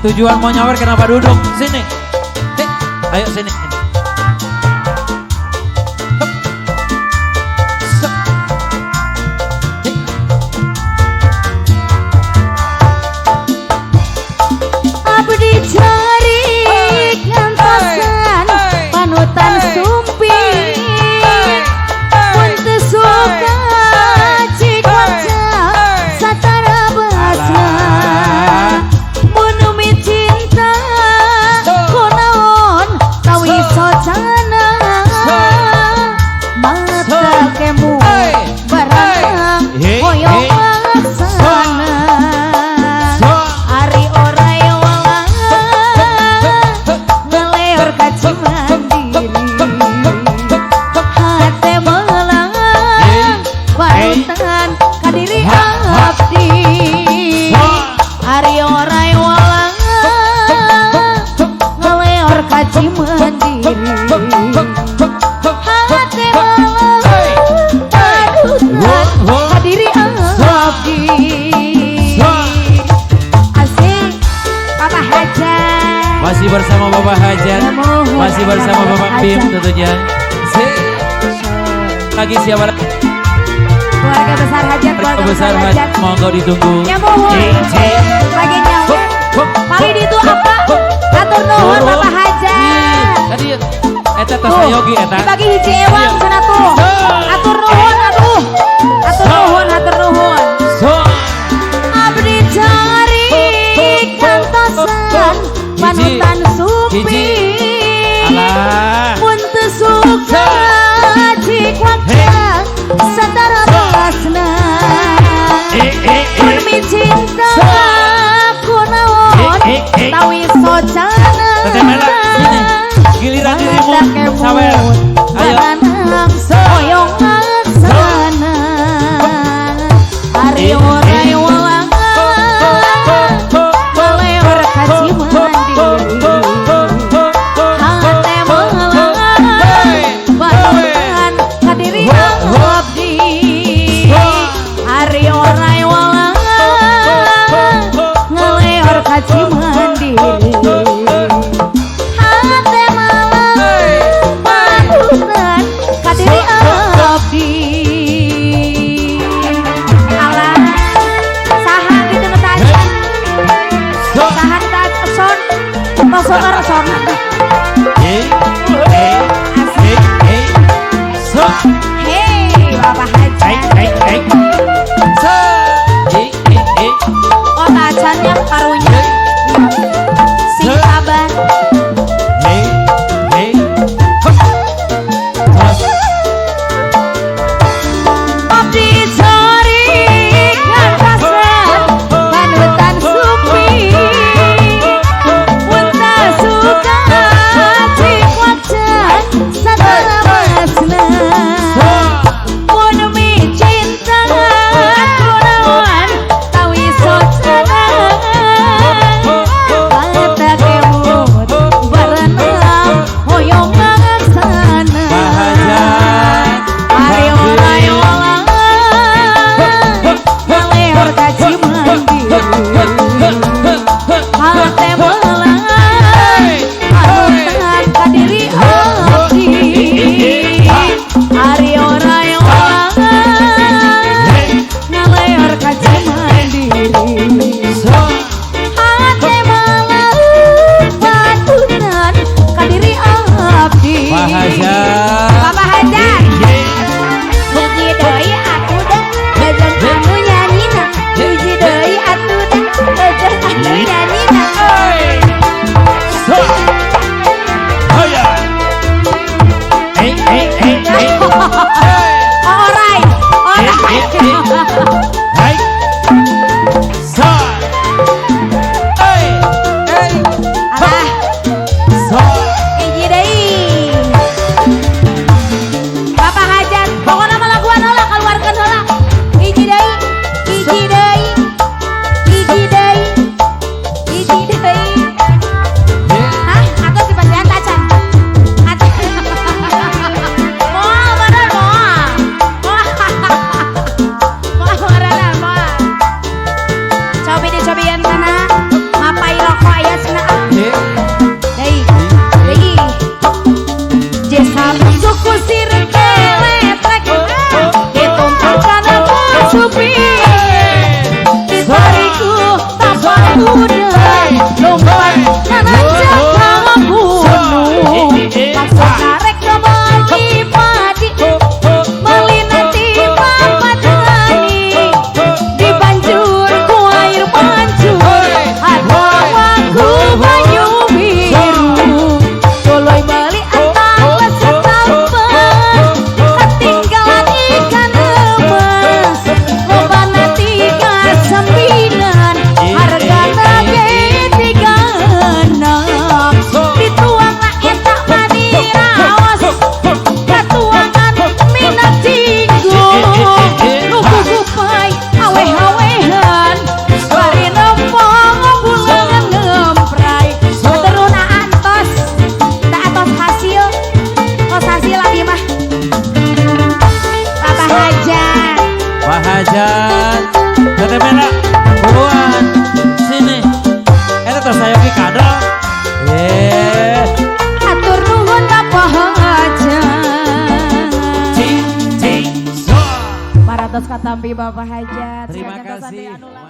Tujuan mau nyawer kenapa duduk? Sini. Hei, ayo sini. Abdi cari kantosan panutan sumping mun teu suka cik waca satara basna mun umi cinta kunaon tawi socana mata kemu barang hoyong laksana ari orai walang ngeleor ka Cimandiri hate melang panutan ka diri abdi ari orai walang ngeleor ka Cimandiri hate melang panutan ka diri abdi. Asik Papa Hajat. Masih bersama Bapak Hajat, masih bersama Bapak Bim tentunya. Lagi siapa lagi? Keluarga besar Hajat, keluarga besar Hajat, monggo ditunggu. Ya mohon. Lagi nyawer. Paling itu apa? Atur nuhun Bapak Hajat. Tadi eta tas sayogi eta. Dibagi hiji ewang cenah tuh. Atur nuhun atuh. Atur nuhun, atur nuhun. Abdi cari kantosan panutan sumping mun teu suka cik waca satara basna mun mi cinta kunaon tawi socana giliran dirimu sawer ayo hoyong laksana ari orai walang ngeleor ka Cimandiri hate melang panutan ka diri abdi ari orai walang ngeleor ka Cimandiri hate melang panutan ka diri abdi. Alah saha kitu nu tacan saha nu tacan son tos son. Hei Bapak Hajat. Oh tacannya parunya sing sabar. Abdi cari kantosan panutan sumping mun teu suka Hajat. Teteh Mela, buruan. Sini. Eta teh sayogi kado. Eh, Atur nuhun, Bapak Hajat. Cing cing so. Parantos katampi, Bapak Hajat. Terima Silakan kasih. anu.